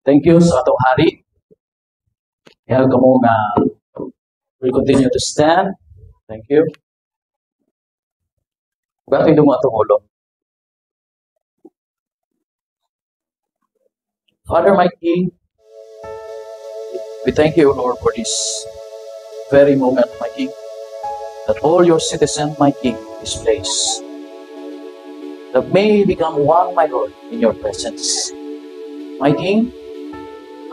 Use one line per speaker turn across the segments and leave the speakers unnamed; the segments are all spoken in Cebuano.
Thank you sa atong hari. Ihal kamo nga we continue to stand. Thank you. Bakit mo atong ulo? Father, my King, we thank you, Lord, for this very moment, my King, that all your citizens, my King, in this place, that may become one, my Lord, in your presence. My King,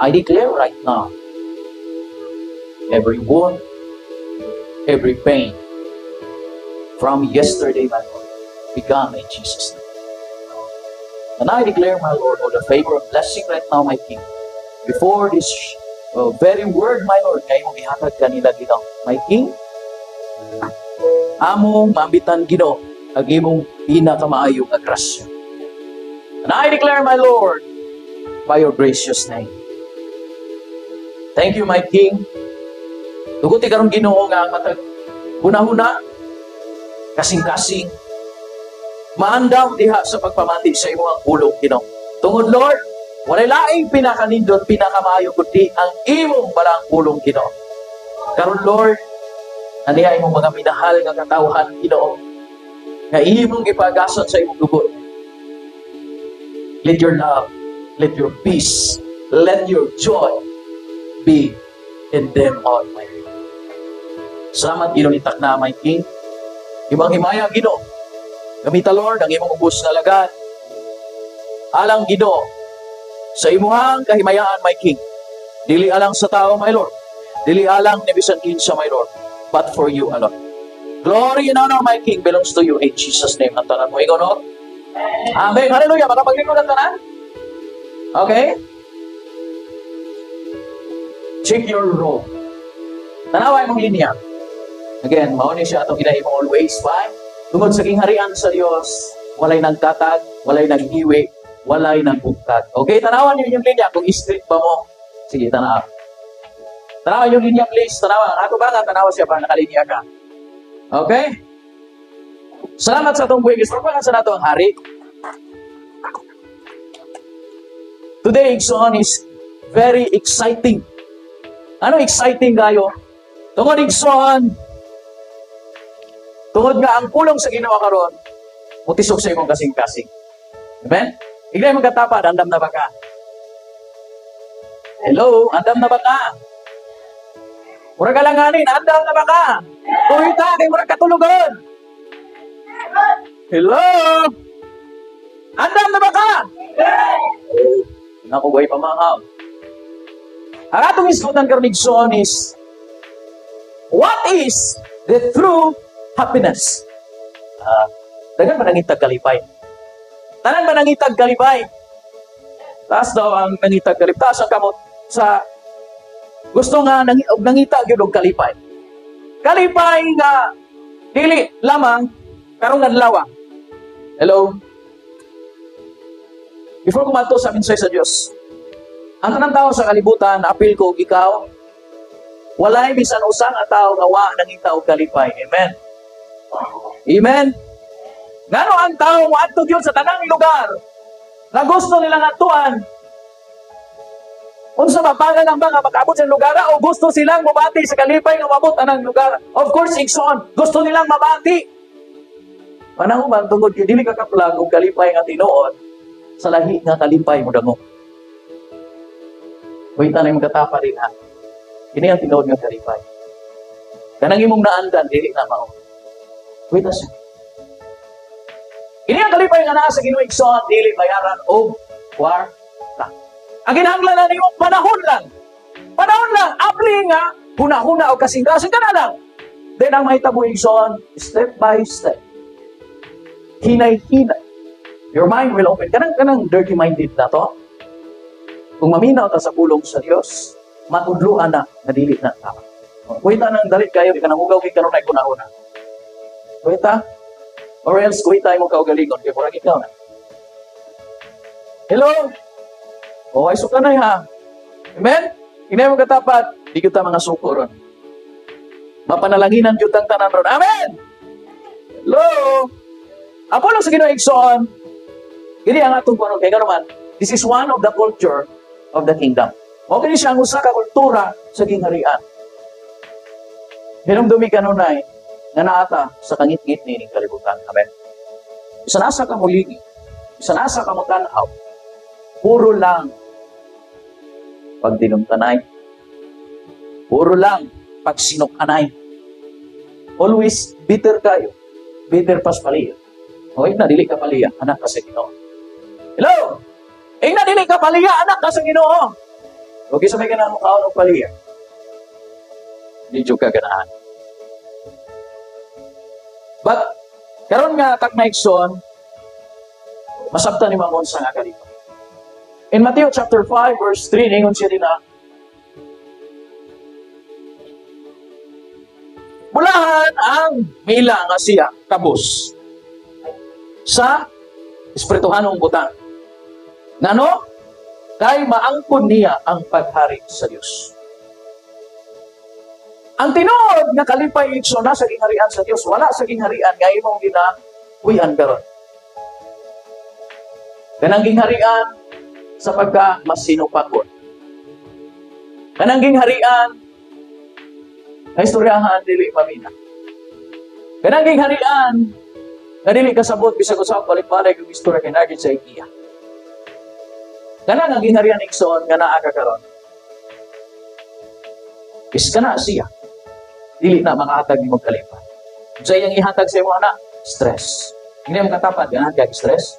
I declare right now, every wound, every pain from yesterday, my Lord, begun in Jesus' name. And I declare, my Lord, all the favor and blessing right now, my King, before this very word, my Lord, kay imong ihatag kanila, Ginoo. My King, among maambitan, Ginoo, ang imong pinakamaayo nga grasya. And I declare, my Lord, by your gracious name. Thank you, my King. Tuguti karon, Ginoo, nga ang matag hunahuna, kasing-kasing, maandam diha sa pagpamati sa imong pulong, Ginoo. Tungod, Lord, walay laing pinakanindot, pinakamaayo kundi ang imong balaang pulong, Ginoo. Karon, Lord, aniya imong mga minahal nga katawhan, Ginoo, nga imong gipagason sa imong dugo. Let your love, let your peace, let your joy be in them all, my Lord. Salamat, Ginoo, itak na, my King. Imong himaya, Ginoo. Gamita, Lord, ang imong ubos na alagad. Alang, Ginoo, sa imuhang kahimayaan, my King. Dili alang sa tao, my Lord. Dili alang ni bisan kinsa, my Lord, but for you alone. Glory and honor, my King, belongs to you in Jesus' name. Ang tanan mo, ikaw, no? Amen. Hallelujah. Makapaglingkod ang tanan? Okay? Check your row. Tanawa imong linya. Again, mao ni siya atong ginahimo always. Why? Tungod sa gingharian sa Dios, walay nagtatag, walay naghiwi, walay nagbugtag. Okay, tanawan niyo yung linya kung straight ba mo. Sige, tanawa. Tanawa yung linya, please. Tanawa. Ang ato ba nga, tanawa siya para nakalinya ka. Okay? Salamat sa atong buhay. Palakpakan sa nato ang hari. Today, igsoon, is very exciting. Ano exciting kayo? Tungod, igsoon, tungod nga ang pulong sa Ginoo karon, mutisok sa imong kasing-kasing. Amen? Ingna imong katapad, andam na ba ka? Hello, andam na ba ka? Murag ka lang ganin, andam na ba ka? Tuwita, kay murag katulugon. Hello? Andam na ba ka? Oh, naku, buhay pa mga. Ang atong isgutan karon, igsoon, is what is the true happiness? Daghan ba nangitag kalipay? Tanan ba nangitag kalipay? Taas daw ang nangitag kalipay. Taas ang kamot sa gusto nga og nangita gyud og kalipay. Kalipay nga dili lamang karong adlaw. Hello? Before kumadto sa mensahe sa Dios, ang tanang tao sa kalibutan, apil ko ug ikaw, walay bisan usa nga tao nga wa nangita og kalipay. Amen. Amen. Ngano ang tao moadto gyud sa tanang lugar nga gusto nila nga atuan? Unsa ba, paga lang ba nga makaabot sa lugar o gusto silang mabati sa kalipay nga mabot anang lugar? Of course, igsoon, gusto nilang mabati. Panahon man tungod kay dili ka kaplag og kalipay nga tinuod, sa lahi nga kalipay mo dangog. Wait na imong katapad din ha. Kini ang tinuod nga kalipay. Kanang imong naandan dili na mao. Wait na siya. Kini ang kalipay nga naa sa Ginoo, igsoon, dili bayaran og kwarta. Ang kinahanglan na nimo panahon lang. Panahon lang, apli nga hunahuna o kasing-kasing ka na lang. Then ang mahitabo, igsoon, step by step. Hinay-hinay. Your mind will open. Kanang dirty minded na to. Kung maminaw ta sa pulong sa Dios, matudloan na nga dili na tama. Kuwita nang dalit kayo, di ka nang hugaw kay karon ay kuna-una. Kuwita? Or else, kuwita imong kaugalingon, kay murag ikaw na. Hello? O, ay suka na ha. Amen? Ingna imong katapad, di kita mga suko ron. Mapanalanginan gyud ang tanan ron. Amen! Hello? Ang pulong sa Ginoo, igsoon, kini ang atong kuno kay man, this is one of the culture of the kingdom. Mao kini siya ang usa ka kultura sa gingharian. Hinumdumi kanunay nga naata sa kangitngit niining kalibutan. Amen. Bisan asa ka mulingi, bisan asa ka motan-aw, puro lang pagdinumtanay, puro lang pagsinukanay. Always bitter kayo. Bitter pas paliya. O, na dili ka paliya, anak ka sa Ginoo. Hello? Ingna dili ka paliya, anak ka sa Ginoo. O kinsa may ganahan mokaon og paliya? Di jud ka ganahan. But karon nga tagna, igsoon, masabtan ni mga unsa nga kalipay. In Matthew chapter 5 verse 3, ningon siya din na, "Bulahan ang mila nga siya kabus sa espirituhanong butang. Ngano? Kay maangkon niya ang paghari sa Dios." Ang tinuod nga kalipay, igsoon, na sa gingharian sa Dios, wala sa gingharian nga imong ginapuy-an karon. Kanang gingharian sa pagka masinupakon. Kanang gingharian nga istoryahan dili mamina. Kanang gingharian nga dili kasabot bisag usa balik-balik ang istorya kay naa gyud sa IKEA. Kana nga gingharian, igsoon, nga naa ka karon. Is kana siya. Dili na makahatag nimo kalipay. Sa iyang ihatag sa imo anak, stress. Hindi mo katapat, ganahan ka stress.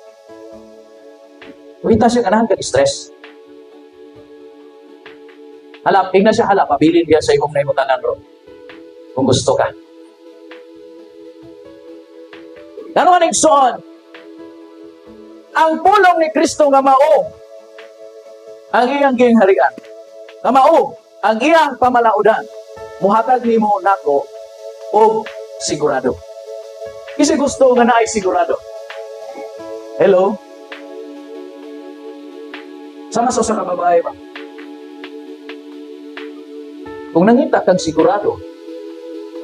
Wita siya, ganahan ka stress. Halap, ingna siya, hala, pabilin diya sa imong nahimutanan ro. Kung gusto ka. Ngano man, igsoon, ang pulong ni Kristo nga mao ang iyang gingharian, nga mao ang iyang pamalaudan, muhatag nimo nako og sigurado. Kasi gusto nga naay sigurado. Hello? Sama sa usa ka babae ba? Kung nangita kang sigurado,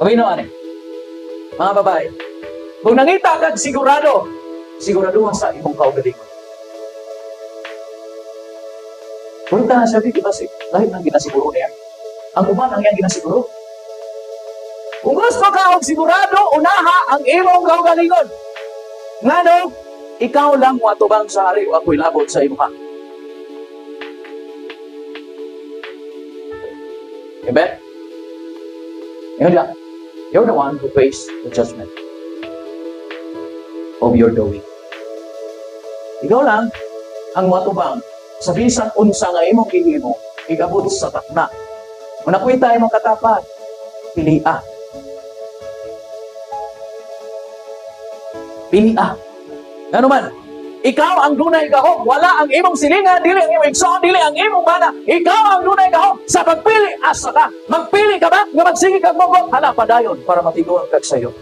okay no, ane? Mga babae, kung nangita kang sigurado, siguraduhan sa imong kaugalingon. Punta na siya, di ba, lahi nang ginasiguro niya. Ang uban ang iyang ginasiguro. Kung gusto ka og sigurado, unaha ang imong kaugalingon. Ngano, ikaw lang moatubang sa hari o ako'y labot sa imuha. Amen? Yun lang. You're the one who face the judgment of your doing. Ikaw lang ang moatubang sa bisan unsa nga imong gihimo, igabot sa takna. Kung nakwita imong katapat, pilia. Pilia. Ngano man, ikaw ang dunay gahom, wala ang imong silingan, dili ang imong igsoon, dili ang imong bana. Ikaw ang dunay gahom sa pagpili, asa ka. Magpili ka ba nga magsige kag mogo? Hala, padayon para matiguan kag sayo.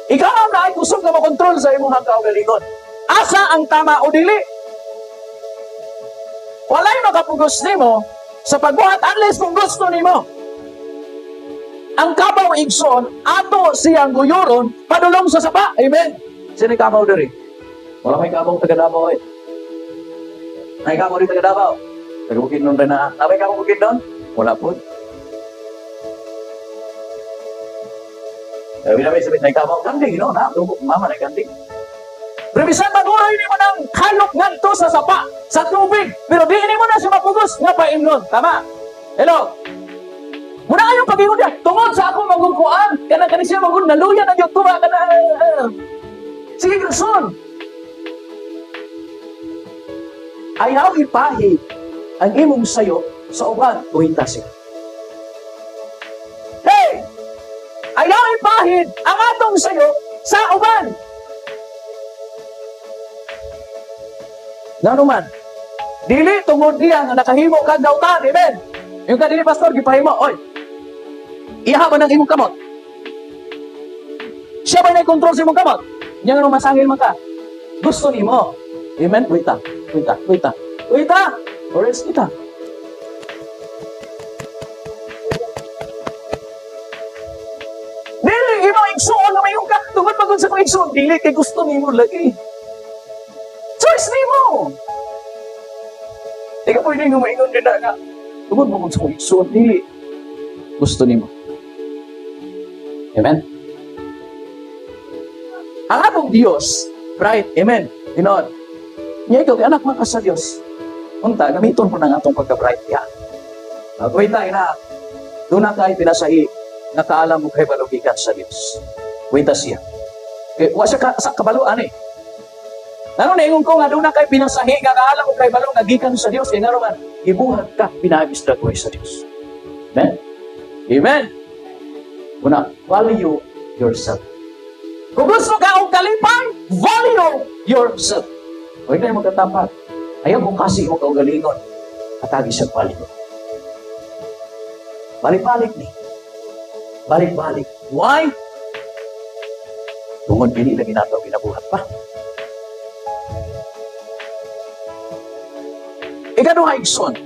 Ikaw ang naay kusog nga makontrol sa imong kaugalingon. Asa ang tama o dili? Walay makapugos nimo sa pagbuhat unless kung gusto nimo. Ang kabaw, igsoon, ato siyang guyuron padulong sa sapa. Amen. Sino yung kabaw diri? Wala may kabaw taga Davao eh. May kabaw diri taga Davao. Taga Bukidnon rin na. May kabaw Bukidnon? Wala po. Eh, bila may sabi, may kabaw kanding, no? Na, mama na kanding. Pero bisan maguroy nimo ng kalok ngadto sa sapa, sa tubig, pero di nimo na siya mapugos nga paimnon. Tama? Hello? Muna kayo pag-ingon niya, tungod sa ako magugkuan, kanang kani siya magud naluya na gyud tuwa kana. Sige, rason. Ayaw ipahid ang imong sayo sa uban, tuwita siya. Hey! Ayaw ipahid ang atong sayo sa uban. Ngano man, dili tungod niya nga nakahimo kag dautan, amen. Yung ka dili pastor gipahimo, oy. Iyaha ba ng imong kamot? Siya ba na kontrol sa imong kamot? Nya nga masangil man ka. Gusto nimo. Amen. Wait ah. Wait ah. Wait ah. Wait ah. Or else kita. Dili imo igsuon nga mayong ka. Tungod man sa akong igsoon, dili kay gusto nimo lagi. Choice nimo. Di ka pwede nga maingon din na nga. Tungod man sa akong igsoon, dili gusto nimo. Amen? Ang atong Dios, right? Amen. Tinuod. Nya ikaw, anak man ka sa Dios. Unta, gamiton mo ng atong pagka-bright ya. Pagwita ina, duna kay pinasahi, nakaalam mo kay balugikan sa Dios. Wita siya. Kay, wa siya ka, sa kabaluan eh. Ano na ingon ko nga duna kay pinasahi, nga kaalam mo kay balo nga gikan sa Dios, kay ngano man, gibuhat ka, pinaagis dagway sa Dios. Amen? Amen? Una, value yourself. Kung gusto ka og kalipay, value yourself. Huwag na magkatapat. Ayaw kung kasi mo kaugalingon. Katagi sa value. Balik-balik ni. Balik-balik. Why? Tungod dili lagi nato ginabuhat pa. Ikaduha, igsoon.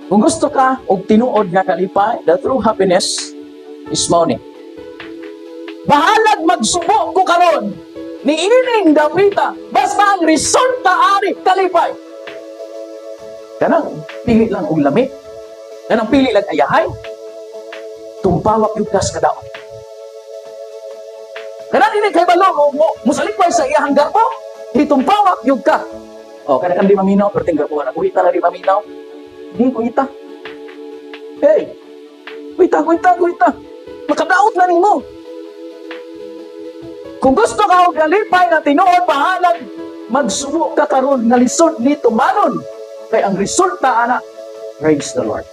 Kung gusto ka og tinuod nga kalipay, the true happiness is mao ni. Bahalag magsubo ko karon ni ining dapita, basta ang resulta ari kalipay. Kanang pili lang og lami. Kanang pili lang ayahay. Tumpawak yung gas kadaon. Kanang dili kay balo mo musalipay sa iyahang garbo, hitumpawak yung ka. O, kada kang di maminaw, perting garbo na. Kuhita na di maminaw. Di, kuhita. Hey, kuhita, kuhita, kuhita. Makadaot na nimo. Kung gusto ka og kalipay na tinuod, bahalag magsubo ka karon nga lisod ni tumanon. Kay ang resulta ana, praise the Lord.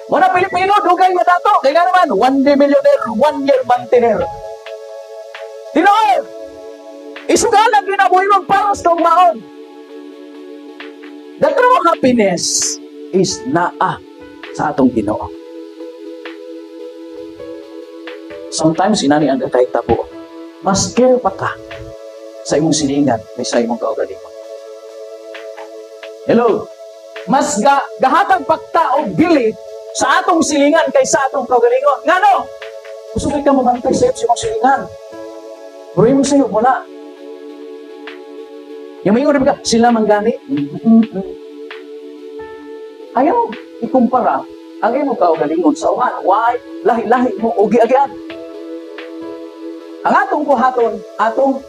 Muna Pilipino, dugay madato. Kaya nga naman, one day millionaire, 1 year mantiner. Tinuod! Isugalan kinabuhi mong paros kong maon. The true happiness is naa sa atong Ginoo. Sometimes, inani ang kakahitabo. Mas care pa ka sa imong silingan kaysa imong kaugalingon. Hello? Mas gahatag pakta og bili sa atong silingan kaysa atong kaugalingon. Ngano? Gusto ka mabantay sa imong silingan. Pero imong sayo, wala. Yung may ka, sila man gani. Ayaw ikumpara ang imong kaugalingon sa uban. Why? Lahi-lahi mo, ugi-agian. Ang atong buhaton, atong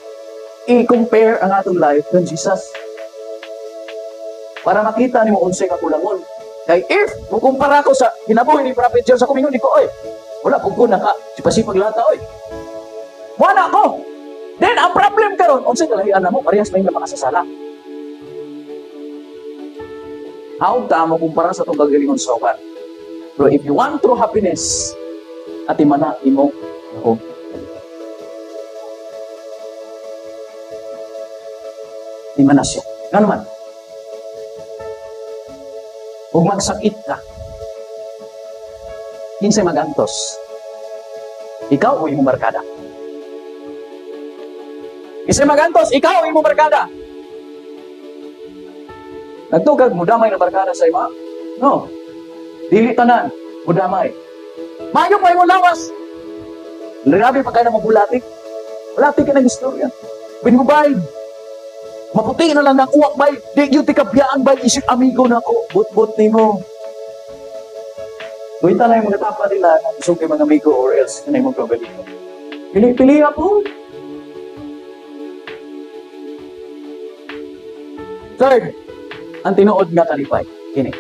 i-compare ang atong life kang Jesus. Para makita nimo unsay kakulangon. Kay if mukumpara ko sa kinabuhi ni Prophet James sa kumingon ko, oy, wala pud ko naka sipasipag lata, oy. Wala ko. Then ang problem karon, unsay kalahian namo, parehas may mga kasasala. How ta mo kumpara sa atong kagalingon sa uban? Pero if you want true happiness, ati mana imong ako. Di man na siya. Nga naman, kung magsakit ka, kinsay magantos, ikaw o imong barkada? Kinsay magantos, ikaw o imong barkada? Nagtugag, mudamay na barkada sa ima? No. Dili tanan, mudamay. Maayo pa imong lawas. Grabe pa kayo na mabulatik. Bulatik ka ng istorya. Binubay. Maputi na lang ang uwak bay. Di yung tikabiyaan bay. Isip amigo na ko. But-but ni mo. Kuwita na yung mga tapa nila ng gusto kay mga amigo or else na yung mga kaugalingon. Pili-pili po. Third, ang tinuod nga kalipay. Kini.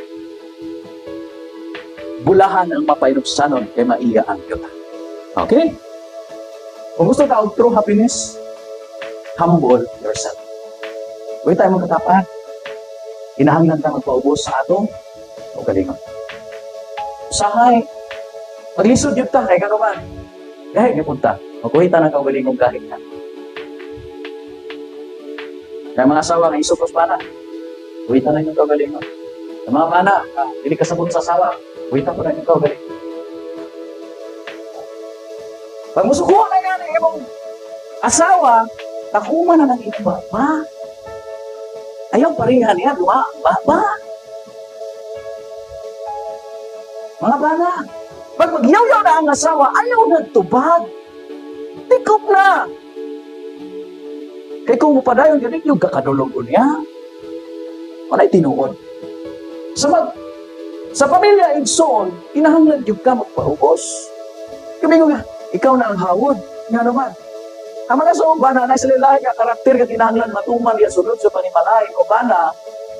Bulahan ang mapainubsanon kay maiya ang yuta. Okay? Kung gusto ka og true happiness, humble yourself. Huwag tayo magkatapan. Kinahanglan ta magpaubos sa atong kaugalingon. Usahay, maglisod yun ta, kay kano man. Gahig ni punta. Magkuhita ng kaugalingong gahig na. Kaya mga asawa, nga isupos pa na. Kuhita na yung kaugalingon. Sa mga bana, dili kasabot sa asawa, kuhita po na yung kaugalingon. Pag musuko na gani imong asawa, takuma na ng imong baba. Ayaw parihan niya, duha, baba. Mga bana, Pag magyaw-yaw na ang asawa, ayaw nagtubag. Tikop na. Kay kung mupadayon ganit yung kakadulog niya, walay tinuod. Sa pamilya, igsoon, kinahanglan yung ka magpaubos. Kamingo nga, ikaw na ang hawod. Nga naman. Ang mga saong bana, na sila lahi ka karakter ka kinahanglan matuman niya sulod sa panimalay o bana,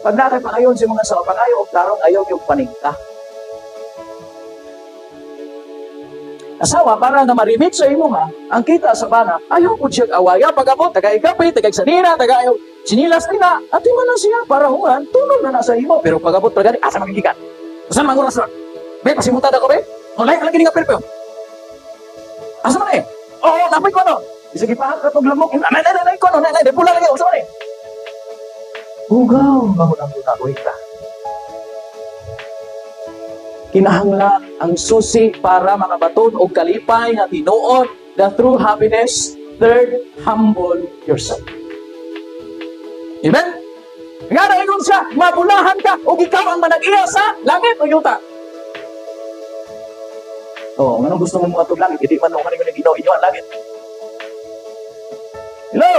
pag nakay pa kayon sa mga saong pangayo o tarong ayaw yung paningka. Asawa, para nga marimit sa imo ha, ang kita sa bana, ayaw po siya awaya, pag-abot, taga-ikapi, taga-sanina, taga-ayaw, sinilas nila, at man na siya, para human, tunod na nasa imo, pero pag-abot, pag-gani, asa magigikan? Saan manguras na? Be, pasimutan ako, be? Online ka lang gini nga perpyo. Asa man eh? Oo, napay ko ano? Isa gipahak ka itong lamok. Nanay, nanay, nanay, ko ano? Nanay, nanay, pula lagi. Asa man eh? Hugaw, mahunang-hunagoy ka. Kinahanglan ang susi para makabaton og kalipay nga tinuod, the true happiness. Third, humble yourself. Amen? Nga na ingon siya, mabulahan ka og ikaw ang manag-iya sa langit o yuta. Oh, nganong gusto mo mga langit? Hindi man ako kaningon Ginoo, inyo ang langit. Hello?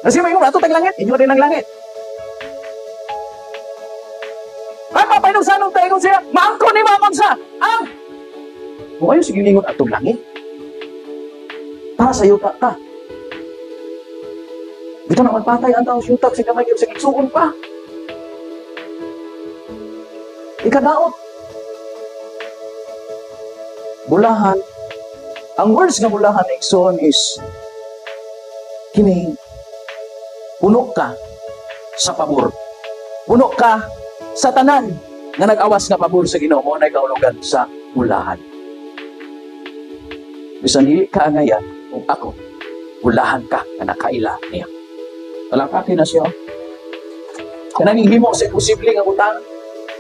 Kasi may ingon ato tag langit, inyo din ang langit. Ay, papainom sa anong tayo siya, maangko ni mamang sa, ang! Kung ayaw sige lingon atong langit, para sa yuta ka. Dito naman patay ang tao sa yuta, sa gamay, sa igsuon pa. Ikadaot. Bulahan. Ang words nga bulahan na igsuon is, kini, puno ka sa pabor. Puno ka sa tanan nga nag-awas nga pabor sa Ginoo, mo na ikaulugan sa bulahan. Bisan dili ka angayan, kung ako, bulahan ka nga nakaila niya. Palakpakin na siya. Kanang himo sa imposible nga butang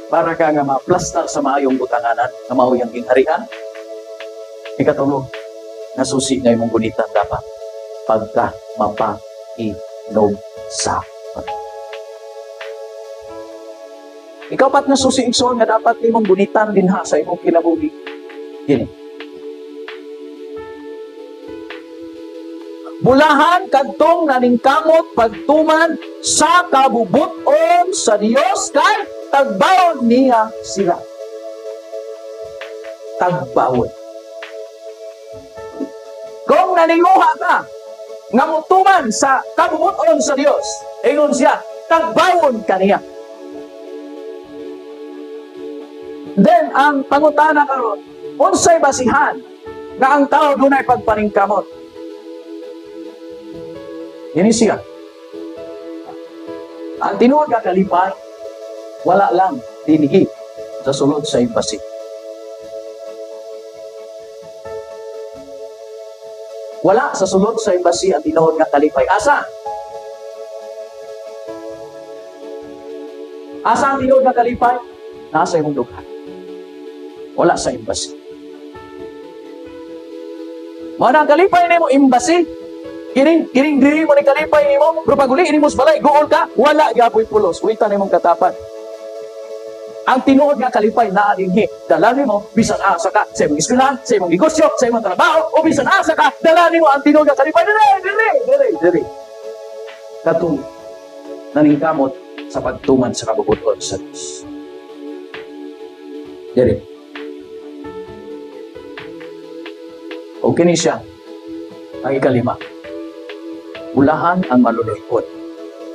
para ka nga maplastar sa maayong butanganan nga mao yang gingharian. Ikatulog, nasusi nga imong gunitan dapat pagka mapainog sa Ikaw pat na susi igsoon nga dapat imong gunitan dinha sa imong kinabuhi. Gini. Bulahan kadtong naningkamot pagtuman sa kabubuton sa Dios kay tagbawon niya sila. Tagbawon. Kung naninguha ka nga motuman sa kabubuton sa Dios, ingon siya, tagbawon kaniya. Then ang pangutana karon, unsay basihan nga ang tao dunay pagpaningkamot? Ini siya. Ang tinuod nga kalipay, wala lang dinhi sa sulod sa embassy. Wala sa sulod sa embassy ang tinuod nga kalipay. Asa? Asa ang tinuod nga kalipay? Nasa imong lugar. Wala sa embassy. Mao na ang kalipay nimo embassy. Kining diri mo ni kalipay nimo, pero pag uli nimo sa balay, guol ka, wala gyapoy pulos. Uwitan nimong katapan. Ang tinuod nga kalipay naa dinhi. Dala nimo bisan asa ka sa imong eskwelahan, sa imong negosyo, sa imong trabaho, o bisan asa ka, dala nimo ang tinuod nga kalipay diri, diri, diri, diri. Katong naningkamot sa pagtuman sa kabubuton sa Dios. Diri. O kini siya ang ikalima. Bulahan ang maluluhod,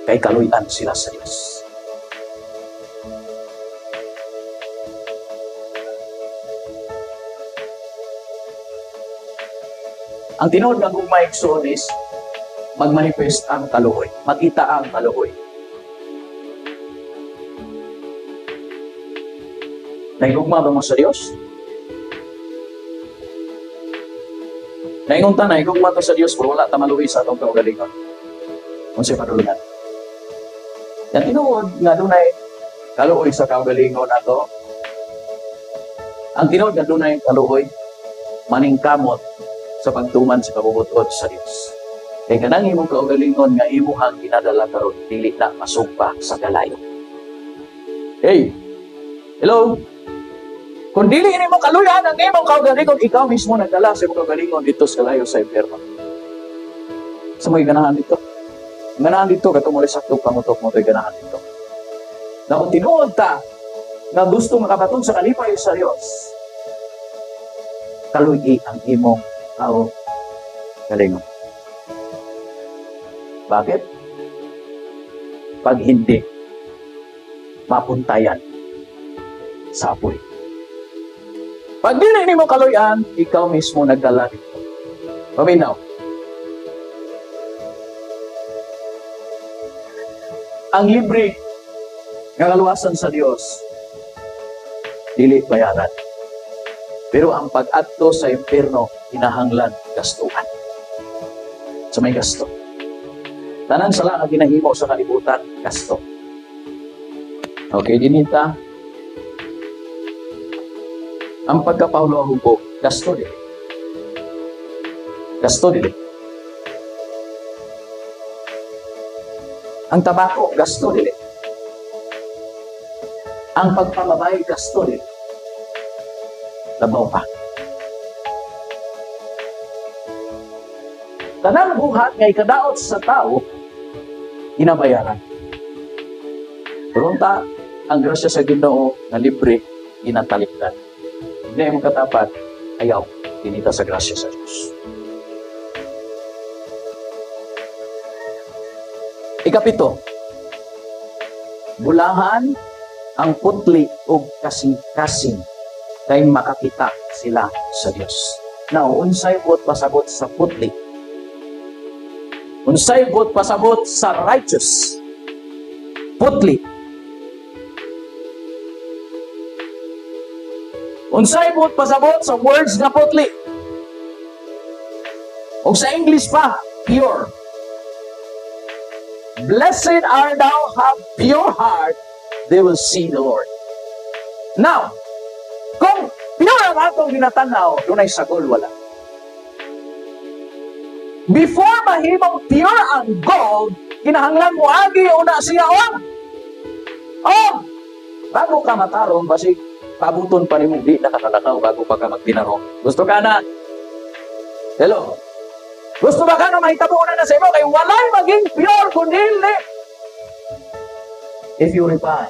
kay kaluy-an sila sa Dios. Ang tinuod nga gugma igsoon is magmanifest ang kaluoy, makita ang kaluoy. Nahigugma ba mo sa Dios? Naingon ta, nahigugma ta sa Dios, pero wala ta maluhi sa atong kaugalingon. Unsay padulungan? Yan tinuod nga dunay kaluoy sa kaugalingon nato. Ang tinuod nga dunay kaluoy, maningkamot sa pagtuman sa kabubuton sa Dios. Kay kanang imong kaugalingon nga imuhang ginadala karon dili na masugpa sa kalayo. Hey. Hello. Kung dili nimo kaluyan ang imong kaugalingon, ikaw mismo nagdala sa imong kaugalingon dito sa kalayo sa impyerno. Sa mga ganahan dito. Ganahan dito, katong muli sakto pangutok mo ito'y ganahan dito. Na kung tinuod ta, nga gusto makabaton sa kalipay sa Dios, kaluyi ang imong kaugalingon. Bakit? Pag hindi, mapuntayan sa apoy. Pag dili nimo kaluyan, ikaw mismo nagdala dito. Paminaw. Ang libre nga kaluwasan sa Dios, dili bayaran. Pero ang pag-adto sa impierno, kinahanglan gastuhan. Sa may gasto. Tanan sala nga ginahimo sa kalibutan, gasto. Okay, dinita. Ang pagkapaulo hubog, gasto dili. Gasto dili. Ang tabako, gasto dili. Ang pagpamabay, gasto dili. Labaw pa. Tanang buhat nga ikadaot sa tao, ginabayaran. Pero unta, ang grasya sa Ginoo nga libre, ginatalikdan. Hindi mo katapat, ayaw, dinita sa grasya sa Diyos. Ikapito, bulahan ang putli o kasing-kasing kay makakita sila sa Diyos. Now, unsay buot pasabot sa putli? Unsay buot pasabot sa righteous? Putli. Unsay buot pasabot sa words nga putli? O sa English pa, pure. Blessed are thou have pure heart, they will see the Lord. Now, kung pure ang atong ginatanaw, dunay sagol wala. Before mahimong pure ang gold, kinahanglan mo agi una siya og bago ka matarong, basig pabuton pa nimo di nakakalakaw bago pa ka magtinarong. Gusto ka na? Hello? Gusto ba ka na mahitabo na sa imo kay walay maging pure kundi if you purify.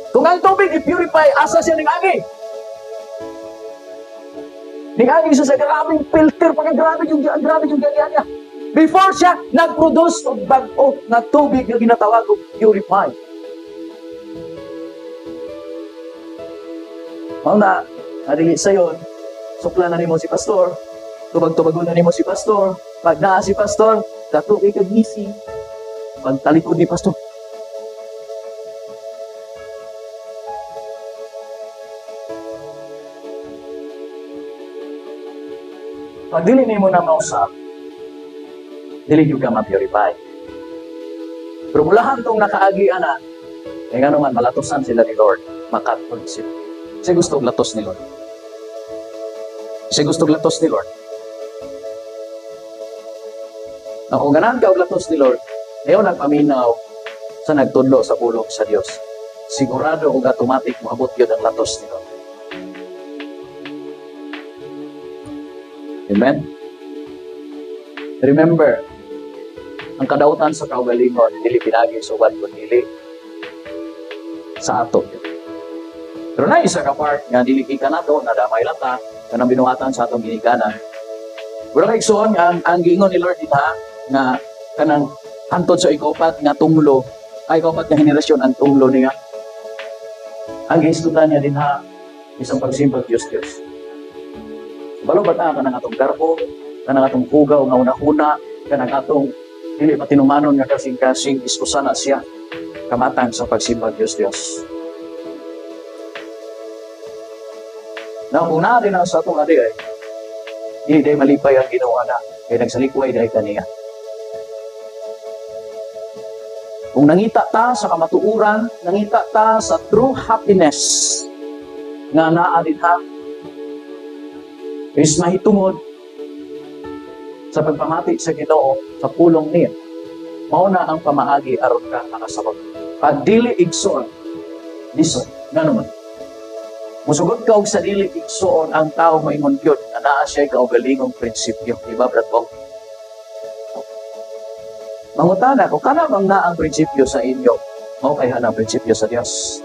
Kung ang tubig i-purify, asa siya ning agi? Ning agi siya sa grabing filter, pagka grabe yung gagian niya. Before siya nag-produce og bag-o nga tubig nga ginatawag og purify. Mao na, adili sayon, sukla na nimo si pastor, tubag-tubagon na nimo si pastor, pag naa si pastor, katuig kag ngisi, pagtalikod ni pastor. Pag dili nimo na mausap, dili gyud ka ma-purify. Pero mulahan tong nakaagi ana, kay ngano man malatosan sila ni Lord, makatulog sila. Kasi gusto og latos ni Lord. Kasi gusto og latos ni Lord. Na kung ganahan ka og latos ni Lord, ngayon nagpaminaw sa nagtudlo sa pulong sa Dios. Sigurado og automatic moabot gyud ang latos ni Lord. Amen? Remember, ang kadautan sa kaugalingon, dili pinagi sa uban kun dili sa ato. Pero na isa ka part nga dili gikan nato, nadamay lang ta, kanang binuhatan sa atong ginikanan. Pero kay igsoon ang giingon ni Lord dinha nga kanang hantod sa ikopat nga tunglo, ay ikopat nga henerasyon ang tunglo niya. Ang gihisgutan niya dinha isang pagsimbag Dios Dios. Balo ba ta kanang atong garbo, kanang atong hugaw nga una-una, kanang atong dili patinumanon nga kasing-kasing iskusan na siya kamatang sa pagsimbag Dios Dios. Na kung naa din sa atong adi ay, dili day malipay ang Ginoo na, kay nagsalikway day kaniya. Kung nangita ta sa kamatuoran, nangita ta sa true happiness nga naa dinha, is mahitungod sa pagpamati sa Ginoo sa pulong niya. Mao na ang pamaagi aron ka makasabot. Pag dili igsoon, lisod, ngano man. Musugot ka og sa dili, igsuon, ang tao maingon gyud nga naa siya kaugalingong prinsipyo. Di ba, Brad Bong? Mangutana ko, kana bang naa ang prinsipyo sa inyo? Mao kay ang prinsipyo sa Dios.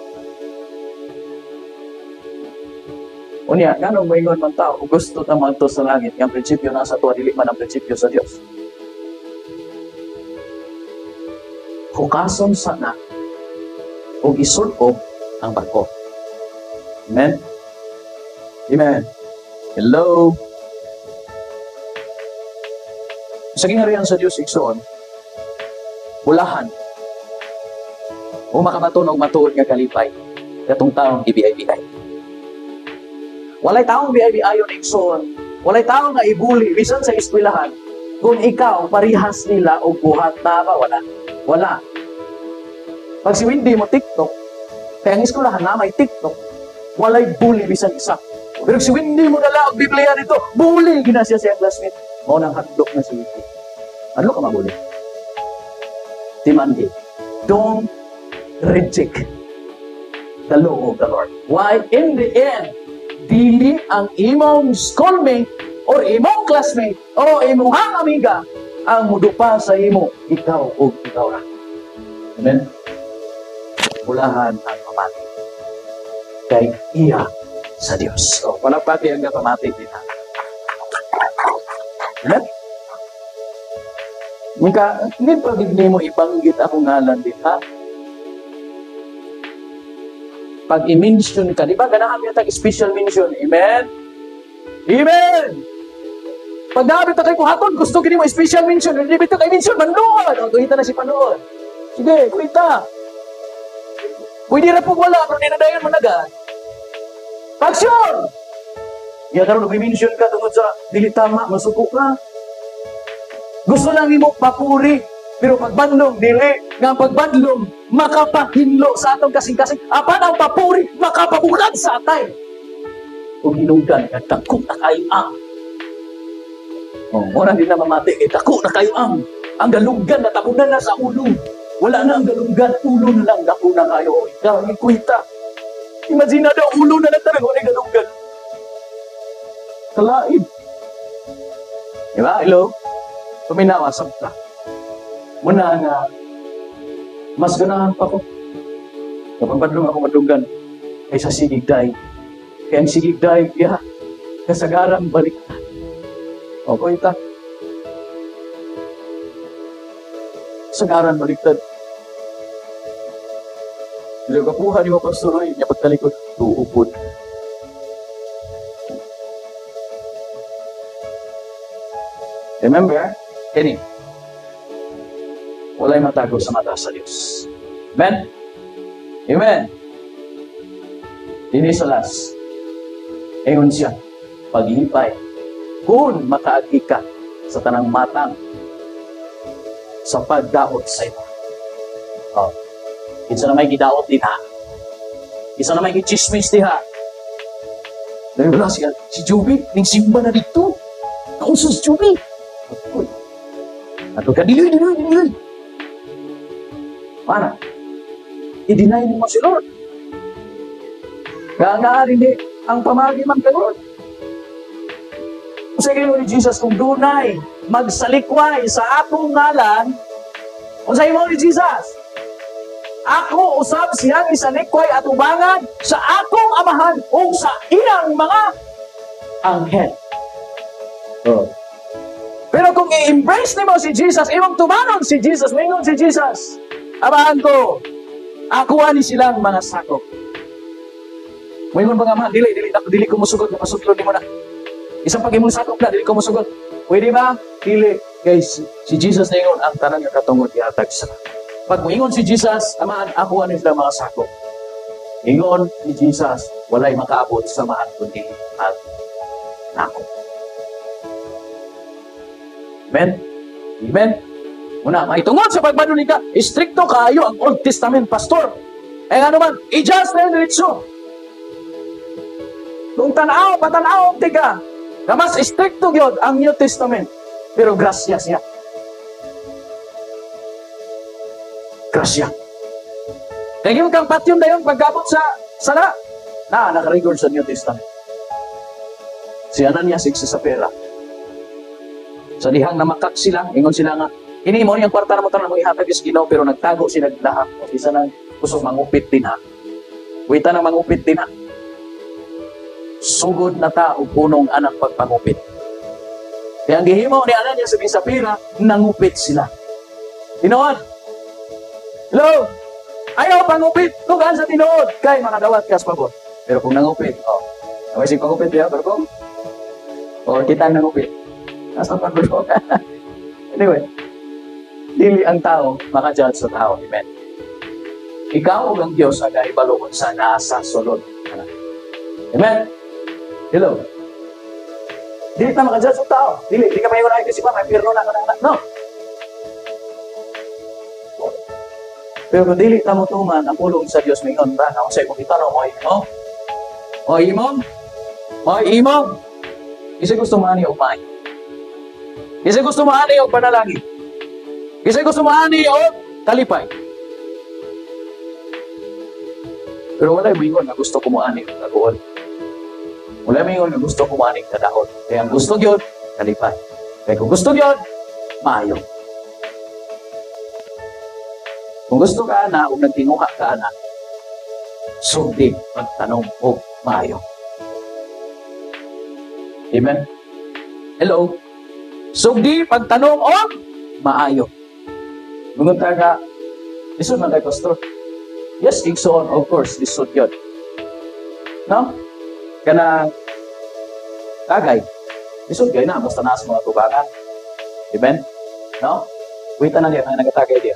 Unya, nganong moingon man tao, gusto ta moadto sa langit, ang prinsipyo nasa tuwa, dili man ang prinsipyo sa Dios. Hukason sana ug isul-ob ang bag-o. Amen? Amen. Hello? Sa gingharian sa Dios, igsoon, bulahan o makabaton og matuod nga kalipay katong taong gibiay-biay. Walay taong biay-biayon, igsoon. Walay taong nga ibuli bisan sa eskwelahan kung ikaw parihas nila og buhat na ba wala. Wala. Pag si Wendy mo TikTok, kaya ang eskwelahan na may TikTok, walay bully bisan isa. Pero si Wendy mo dala og Biblia dito, bully gina siya sa iyang classmate. Mao nang hadlok na si Wendy. Ano ka mabuli? Timandi, don't reject the law of the Lord. Why? In the end, dili ang imong schoolmate or imong classmate o imong amiga ang mudupa sa imo, ikaw o ikaw ra. Amen? Bulahan ang pamati kay iya sa Dios. So, palakpati ang pamati din. Amen? Mika, hindi pa gid nimo ibanggit akong ngalan din, ha? Pag i-mention ka, di ba ganahan niya tag special mention? Amen? Amen! Pag naabit na kay buhaton, gusto gini mo special mention. Hindi ba kay mention, mandoon! O, kuhita na si Panood. Sige, kuhita. Pwede ra pong wala, pero dinadayan mo naga. Pag sure! Ya karon nag-mention ka tungod sa dili tama, masuko ka. Gusto lang nimo papuri, pero pagbadlong dili, nga ang pagbadlong makapahinlo sa atong kasing-kasing, apan ang papuri makapabukad sa atay. Ug hinungdan nga dako na kayo ang. Oh, mura din na mamati kay dako na kayo ang. Ang galunggan natabunan na sa ulo. Wala na ang galunggan, ulo na lang dako na kayo. Ikaw ikuita. Imagine na daw ulo na lang talaga wala galunggan. Kalain. Diba? Hello? Paminawa, sabta. Muna nga, mas ganahan pa ko. Kapag badlong ako madunggan, kaysa sigig daig. Kaya ang sigig daig, ya, kasagaran balik. O, kuita. Kasagaran baliktad. Pero kapuha ni mo, Pastor Roy, niya pagtalikod, tuupod. Remember, kini, walay matago sa mata sa Diyos. Amen? Amen? Dini sa last, ingon siya, paghihipay, kung makaagi ka sa tanang matang sa pagdaot sa imo. Oh. Kinsa na may gidaot din ha? Kinsa na may gichismis diha? Dahil wala siya, si Joby, ning simba na dito. Nauso si Joby. Uy. Ato ka, dili, dili, dili. Para, i-deny mo si Lord. Nga nga, hindi, ang pamagi man kay Lord. Sige mo ni Jesus, kung dunay magsalikway sa akong ngalan, unsay mo ni Jesus? Ako usab siyang isalikway at ubangan sa akong amahan o sa iyang mga anghel. Oh. Pero kung i-embrace nimo si Jesus, imong tumanon si Jesus, mingon si Jesus, amahan ko, ako ani silang mga sakop. Moingon ba nga, amahan, dili, dili, dili ko musugot, napasudlo nimo na. Isang pag imong sakop na, dili ko musugot. Pwede ba? Dili. Guys, si Jesus ningon, ang tanan nga katungod ihatag sa. Pag moingon si Jesus, amahan, ako ani silang mga sakop. Ingon ni Jesus, walay makaabot sa amahan kundi ang nako. Amen? Amen? Una, maitungod sa pagbanunig ka, istrikto kaayo ang Old Testament, Pastor. Eh ano man, i-just na yung diretso. Kung tanaw, patanaw, tiga, na mas istrikto gyud ang New Testament. Pero grasya siya. Grasya. Kaya yung kang patyon na yun, pagkabot sa sala. Na, naka-record sa New Testament. Si Ananias ug si Sapphira. Sa dihang namakak sila, ingon sila nga, "Kini mo niyang kwarta na mo tanan mo ihatag sa Ginoo," pero nagtago sila lahak. O isa nang kusog mangupit din ha. Wita nang mangupit din ha. Sugod na ta og punong anang pagpangupit. Kaya ang gihimo ni Ananias ug Sapphira, nangupit sila. Tinuod. Hello? Ayaw pangupit, tugaan sa tinuod kay makadawat ka sa pabor. Pero kung nangupit, oh. Okay, sige pangupit ya, pero kung oh, kita nangupit. Nasa pagulong. Anyway, dili ang tao maka-judge sa tao. Amen. Ikaw ug ang Diyos ang kahibalo sa nasa sulod. Amen. Hello. Dili ta maka-judge sa tao. Dili, di ka mayon ay kasi pa may pirno na ka na. No. Pero kung dili ta mo tuman ang pulong sa Dios, mingon ra nga unsay imong gitanong mo imo. O imo? O imo? Isa gusto mo ani og maayo. Isa gusto mo ani og panalangin. Isa gusto mo ani og kalipay. Pero walay moingon nga gusto ko mo ani og kaguol. Walay moingon nga gusto ko mo ani kadaot. Kaya ang gusto gyud kalipay. Kaya kung gusto gyud maayo. Kung gusto ka na o nagtinguha ka na, sugdi pagtanom og maayo. Amen? Hello? Sugdi pagtanom og maayo. Mungon ta ka, lisod man kay pastor. Yes, igsoon, of course, lisod yun. No? Kana tagay. Lisod kay na, basta nasa mga tubangan. Amen? No? Wait na niya, nagatagay diya.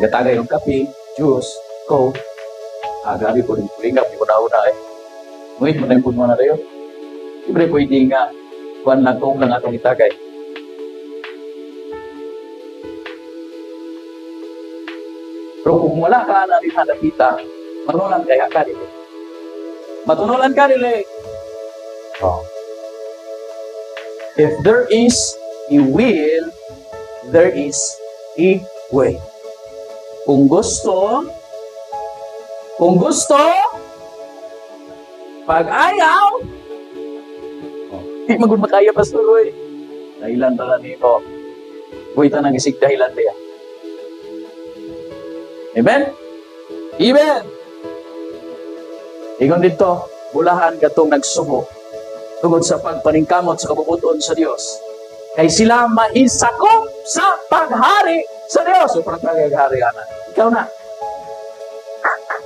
Nagatagay yung kape, juice, coke. Ah, grabe po rin pulingap, yung una-una eh. Ngunit mo na yung puno na tayo. Siyempre pwede nga, kuhan lang kung lang atong itagay. Pero kung wala ka na rin nakita, matunulan kaya ka dili. Matunulan ka dili. Oh. If there is a will, there is a way. Kung gusto, pag ayaw, oh, di magud makaya, pastor, oy. Dahilan tala nimo. Buhita nang isig dahilan diya. Amen? Amen! Ingon dito, bulahan katong nagsubo tungod sa pagpaningkamot sa kabubuton sa Dios. Kay sila mahisakop sa paghari sa Dios. So, parang paghari ana. Ikaw na.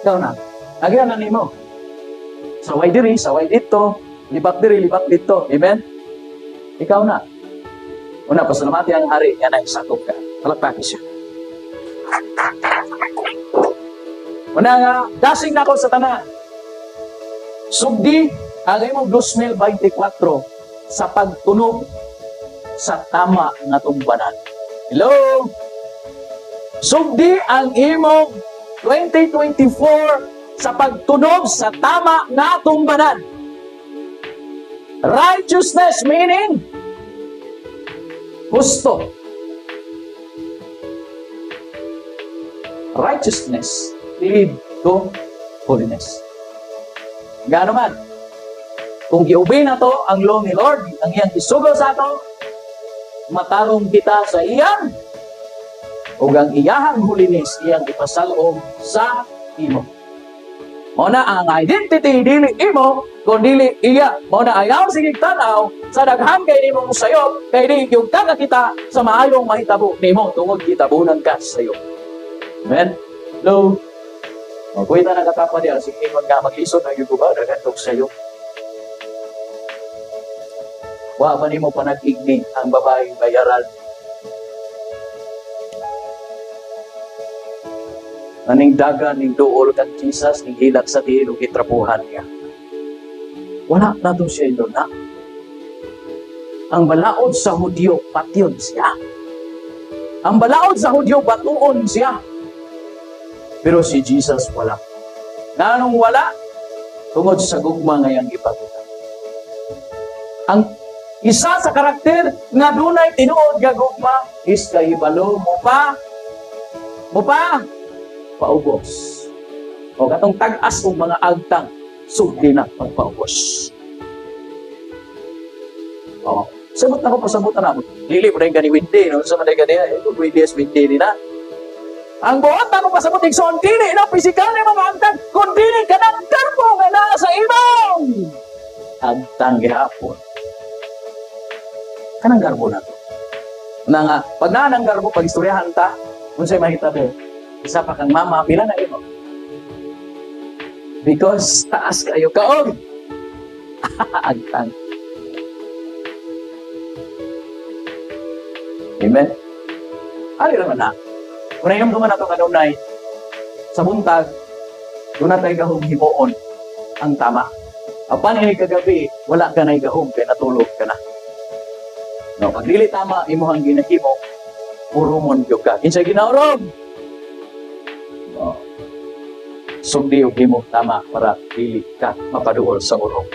Ikaw na. Agyan na nimo. Saway diri, saway dito, libak diri, libak dito. Amen? Ikaw na. Una, pasalamati ang hari, yan ay sakop ka. Palakpakin siya. Una nga, dasing na ako sa tanan. Sugdi ang imong 2024 sa pagtunog sa tama nga tumbanan. Hello? Sugdi ang imong 2024 sa pagtunog sa tama nga tumbanan. Righteousness meaning gusto. Righteousness lead to holiness. Gaano man, kung giubi na to ang law ni Lord, ang iyang isugo sa ato, matarong kita sa iyang ug ang iyahang holiness iyang ipasal-og sa imo. Mao na ang identity dili imo kun dili iya. Mao na ayaw sige tan-aw sa daghan kay nimong sayop kay di gyud ka kakita sa maayong mahitabo nimo tungod gitabunan ka sa sayo. Amen. Hello. Magkuwita na katapa diya sige ingon nga maglisod na gyud ko ba daghan tog sayo. Wa man nimo panag-igni ang babaeng bayaran. Aning dagan ning duol kang Jesus ning hilak sa tiil ug gitrapuhan niya. Wala na to siya na. Ang balaod sa Hudyo patyon siya. Ang balaod sa Hudyo batuon siya. Pero si Jesus wala. Nganong wala? Tungod sa gugma nga iyang gipakita. Ang isa sa karakter nga dunay tinuod nga gugma is kahibalo mo pa paubos. O katong tag-as og mga agtang. Sugdi na pagpaubos. Oh. Sabot na ko, pasabot na namo. Dili mo na yung gani Windy, no? Sa man gani, eh, Windy is Windy ni na. Ang buot na ko pasabot, igsoon, dili na pisikal ni mga agtang, kung dili ka ng garbo nga naa sa imong agtang gihapon. Kanang garbo na to. Na nga, pag naa ng garbo, pag istoryahan ta, unsay mahitabo, isa pa kang mama, pila na imo? Because taas kayo kaog. Agtang. Amen? Ali naman na. Kung nainom na ito kanunay, sa buntag, doon na tayo gahong himuon ang tama. Apan ini kagabi, wala ka na gahong, kaya natulog ka na. No, pag dili tama, imuhang ginahimo, urumon gyud ka. Kinsay ginaurong? No. Sugdi og himo tama para dili ka mapaduol sa urong.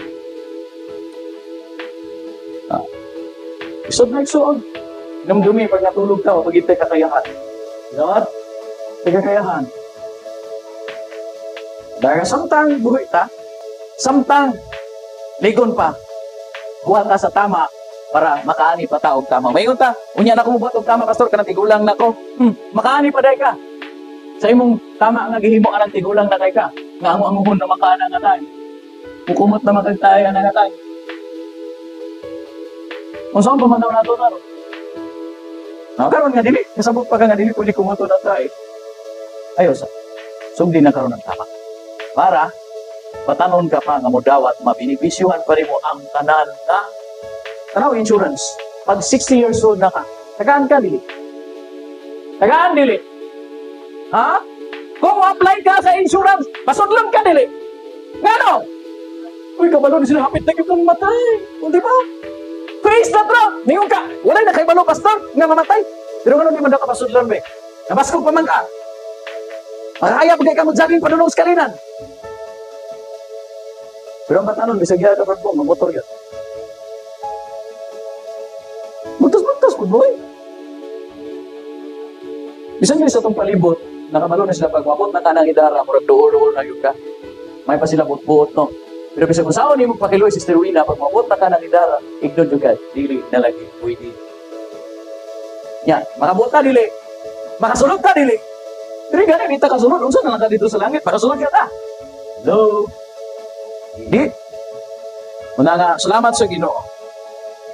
Ah. Isod na igsuon. Namdumi pag natulog ka o pag itay kakayahan. Not? May kakayahan. Dahil samtang buhi ta, samtang ligon pa, buhat ta sa tama para makaani pa ta og tama. Maingon ta, unya na ko mobuhat og tama, pastor, kanang tigulang nako. Makaani pa day ka. Sa imong tama nga gihimo anang tigulang na kay ka, nga amo-amuhon na makaana nga tay. Mukumot na makagtaya na nga tay. Unsa ang pamanaw nato na ron? Ah, karon nga dili, kasabot pa ka nga dili pwede kumuto na tay. Ayo sa. Sugdi na karon ang tama. Para batanon ka pa nga modawat, mabinipisyuhan pa nimo ang tanan na tanaw insurance. Pag 60 years old na ka, tagaan ka dili. Tagaan dili. Ha? Kung apply ka sa insurance, pasudlon ka dili. Ngano? Uy, kabalo ni sila hapit na gyud kang matay. O, di ba? Face the truth. Ningon ka, walay na kay balo pastor nga mamatay. Pero ngano di man daw ka pasudlon be? Nabaskog pa man ka. Makakaya pa kay ka mag-jogging padulong sa kalinan. Pero ang batanon, bisag giha ka pa po, magmotor yun. Magtos-magtos po, boy. Bisan yun sa itong palibot, nakabalo na sila pag mabot na ka ng idara, murag duol-duol na yun ka. May pa sila buot-buot, no? Pero bisag kung saan mo pakiloy, Sister Wina, pag mabot na ka ng idara, ignon yun ka, dili na lagi, pwede. Yan, makabot ka, dili. Makasulod ka, dili. Pero gani, di ta kasulod, unsa na lang ka dito sa langit, makasulod ka ta. Hello? Hindi. Muna nga, salamat sa Ginoo.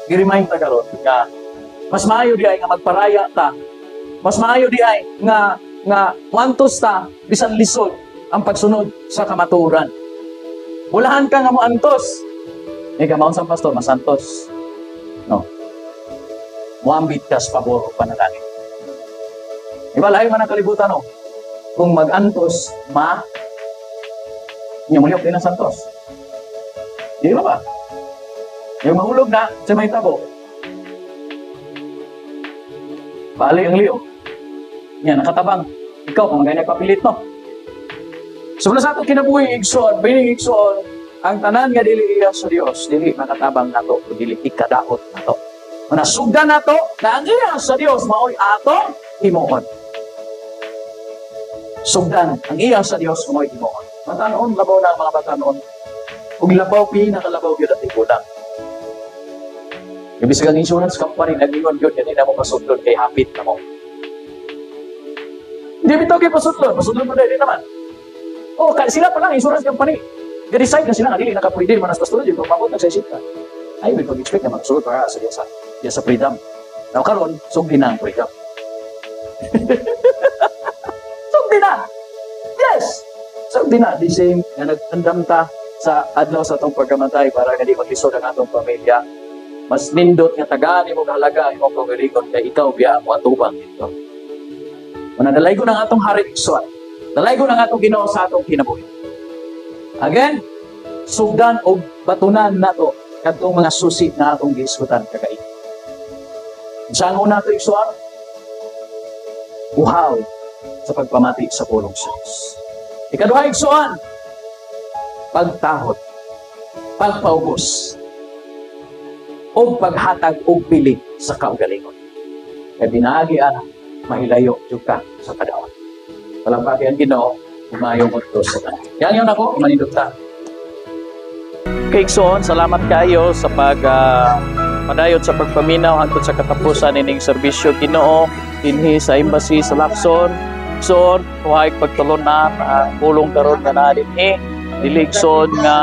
Gi-remind ta karon nga mas maayo di ay nga magparaya ta. Mas maayo di ay nga muantos ta bisan lisod ang pagsunod sa kamatuoran. Bulahan ka nga moantos. Ika maon sa pastor, masantos. No. Muambit ka sa pabor o panalangin. Iba layo man ang kalibutan, no. Kung mag-antos, ma nya mulihok din ang santos. Di ba ba? Yung mahulog na, sa may tabo. Bali ang liyo. Yan, nakatabang. Ikaw, kung magay nagpapilit, no? So, wala sa atong kinabuhi, igsoon, bining igsoon, ang tanan nga dili iya sa Dios, dili makatabang nato, o dili ikadaot nato. Manasugdan nato na ang iya sa Dios maoy atong himuon. Sugdan ang iya sa Dios maoy himuon. Batanon, labaw na ang mga batanon. Ug labaw, pinakalabaw yun at tigulang. Ibig sabihin, ang insurance company, nag-ingon yun, yan na mo pasudlon, kay hapit na mo. Hindi bitaw kay pasudlon, pasudlon mo dahil naman. O, sila pa lang, insurance company. Ga-decide na sila nga, dili nakapwede, manas pastor, di ba, mabot, nagsaisit ka. Ay, may pag-expect na magsulod para sa diya sa freedom. Now, karon, sugdi na ang freedom. Sugdi na! Yes! Sugdi na. The same, nga nag-andam ta sa adlaw sa atong pagkamatay para nga di maglisod ang atong pamilya. Mas nindot nga tagaan imong halaga imong kaugalingon kay ikaw biya mo atubang dito. Manadalay ko ng atong hari igsoon. Dalay ko ng atong Ginoo sa atong kinabuhi. Again, sugdan og batunan nato kadtong mga susi na atong gihisgutan kagay. Sa ang una ato igsoon, uhaw sa pagpamati sa pulong sa Dios. Ikaduha igsoon, pagtahod, pagpaubos, o paghatag og pili sa kaugalingon. Kay pinaagi ana, mahilayo jud ka sa kadaot. Palapaki ang Ginoo, umayo mo to sa tanan. Yan yun ako, manindot ta. Okay, igsoon, salamat kayo sa pag padayon sa pagpaminaw hangtod sa katapusan ining serbisyo Ginoo dinhi sa embassy sa Lacson. Igsoon, tuhay pagtulunan ang pulong karon nga naa dinhi. Dili, igsoon, nga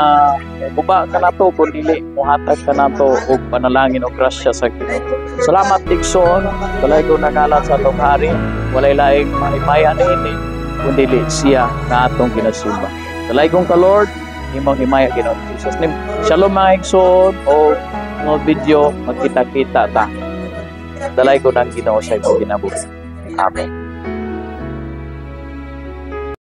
guba kanato kun dili mohatag kanato og panalangin o grasya sa Ginoo. Salamat, igsoon, dalaygon ang ngalan sa atong hari. Walay laing mahimaya niini kun dili siya nga atong ginasimba. Dalaygon ka, Lord, imong himaya, Ginoo. Jesus name. Shalom, mga igsoon, o mga video, magkita-kita ta. Dalaygon ang Ginoo sa imong kinabuhi. Amen.